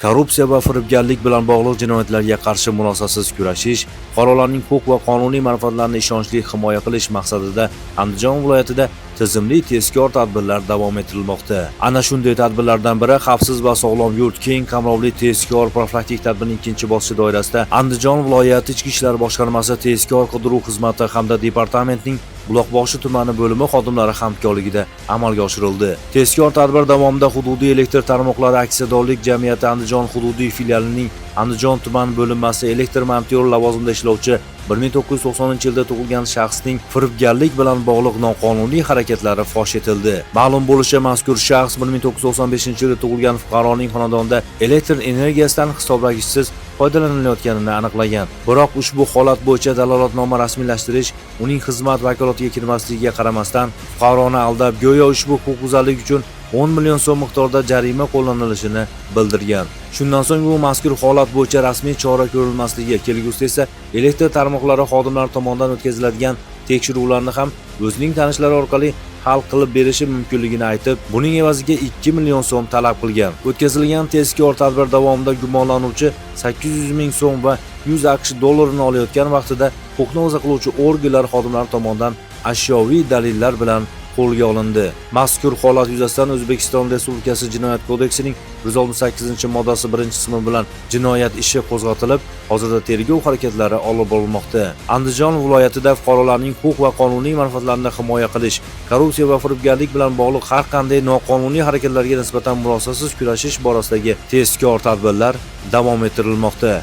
Korrupsiya va firibgarlik bilan bog'liq jinoyatlarga qarshi murosasiz kurashish, fuqarolarning huquq va qonuniy manfaatlarini ishonchli himoya qilish maqsadida Andijon viloyatida tizimli tezkor tadbirlar davom ettirilmoqda. Ana shunday tadbirlardan biri "Xavfsiz va sog'lom yurt" keng qamrovli tezkor profilaktik tadbirning ikkinchi bosqichi doirasida Andijon viloyati Ichki ishlar boshqarmasi tezkor qidiruv xizmati hamda departamentning Buloqboshi tumani bo'limi xodimlari hamkorligida amalga oshirildi. Tezkor tadbir davomida hududiy elektr tarmoqlari aksiyadorlik jamiyati Andijon hududiy filialining Andijon tuman bo'linmasi elektr montyor lavozimida ishlovchi 1990-yilda tug'ilgan shaxsning firibgarlik bilan bog'liq noqonuniy harakatlari fosh etildi. Ma'lum bo'lishicha, mazkur shaxs 1995-yilda tug'ilgan fuqaroning xonadonida elektr energiyasidan hisoblagichsiz foydalanilayotganini aniqlagan. Biroq ushbu holat bo'yicha dalolatnoma rasmiylashtirish uning xizmat vakolatiga kirmasligiga qaramasdan, fuqaroni aldab, go'yo ushbu huquqbuzarlik uchun 10 million so'm miqdorida jarima qo'llanilishini bildirgan. Shundan so'ng u mazkur holat bo'yicha rasmiy chora ko'rilmasligi, kelgusida esa elektr tarmoqlari xodimlari tomonidan o'tkaziladigan tekshiruvlarni ham o'zining tanishlari orqali hal qilib berishi mumkinligini aytib, buning evaziga 2 million so'm talab qilgan. O'tkazilgan tezkor tadbir davomida gumonlanuvchi 800 ming so'm va 100 AQSh dollarini olayotgan vaqtida huquqni o'za qiluvchi organlar xodimlari tomonidan ashyoviy dalillar bilan qo'lga olindi. Mazkur holat yuzasidan O'zbekiston Respublikasi Jinoyat kodeksining 168-moddasi 1-qismi bilan jinoyat ishi qo'zg'atilib, hozirda tergov harakatlari olib borilmoqda. Andijon viloyatida fuqarolarning huquq va qonuniy manfaatlarini himoya qilish, korrupsiya va firibgarlik bilan bog'liq har qanday noqonuniy harakatlarga nisbatan murosasiz kurashish borasidagi tezkor tadbirlar davom ettirilmoqda.